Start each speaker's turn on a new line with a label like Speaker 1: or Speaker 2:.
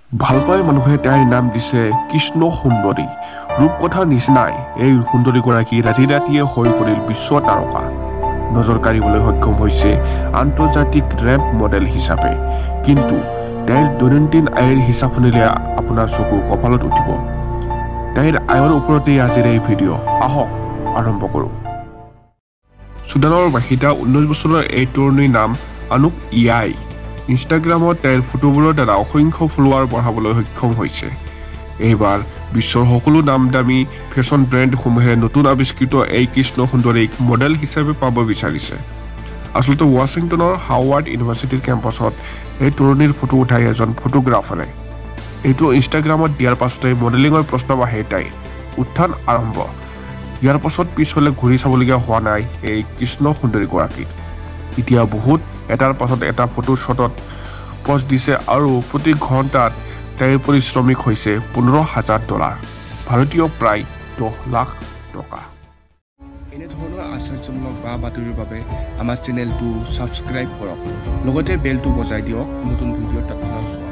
Speaker 1: ভালপাই মানুহে তাইৰ নাম দিছে কৃষ্ণ সুন্দৰী। ৰূপকথাৰ নিচিনাই এই সুন্দৰীগৰাকী ৰাতি ৰাতিয়ে হৈ পৰিল বিশ্ব তাৰকা। নজৰ কাঢ়িবলৈ সক্ষম হৈছে আন্তৰ্জাতিক ৰেম্প মডেল হিচাপে। কিন্তু তাইৰ দৈনন্দিন আয়ৰ হিচাপ শুনিলে আপোনাৰ চকু কপালত উঠিব। তাইৰ আয়ৰ ওপৰতেই আজিৰ এই ভিডিঅ'। আহক আৰম্ভ কৰোঁ। চুডানৰ বাসিন্দা 19 বছৰৰ এই তৰুণীৰ নাম আনুক ইয়াই। ইনষ্টাগ্ৰামত তাইৰ ফটোবোৰৰ দ্বাৰা অসংখ্য ফলোৱাৰ বঢ়াবলৈ সক্ষম হৈছে। এইবাৰ বিশ্বৰ সকলো নাম দামী ফেশ্বন ব্ৰেণ্ডসমূহে নতুন আৱিষ্কৃত এই কৃষ্ণ সুন্দৰীক মডেল হিচাপে পাব বিচাৰিছে। আচলতে ৱাশ্বিংটনৰ হাৱাৰ্ড ইউনিভাৰ্চিটিৰ কেম্পাছত এই তৰুণীৰ ফটো উঠাই এজন ফটোগ্ৰাফাৰে। এইটো ইনষ্টাগ্ৰামত দিয়াৰ পাছতে মডেলিঙৰ প্ৰস্তাৱ আহে তাইৰ উত্থান আৰম্ভ। ইয়াৰ পাছত পিছলৈ ঘূৰি চাবলগীয়া হোৱা নাই এই কৃষ্ণ সুন্দৰীগৰাকীৰ। এতিয়া বহুত এটাৰ পাছত এটা ফটো শ্বটত পষ্ট দিছে আৰু প্ৰতি ঘণ্টাত তাইৰ পৰিশ্ৰমিক হৈছে $15,000, ভাৰতীয় প্ৰায় 10 লাখ টকা।
Speaker 2: এনেধৰণৰ আশ্চৰ্যমূলক বা বাতৰিৰ বাবে আমাৰ চেনেলটো ছাবস্ক্ৰাইব কৰক, লগতে বেলটো বজাই দিয়ক নতুন ভিডিঅ' তৎক্ষণাত চোৱাৰ।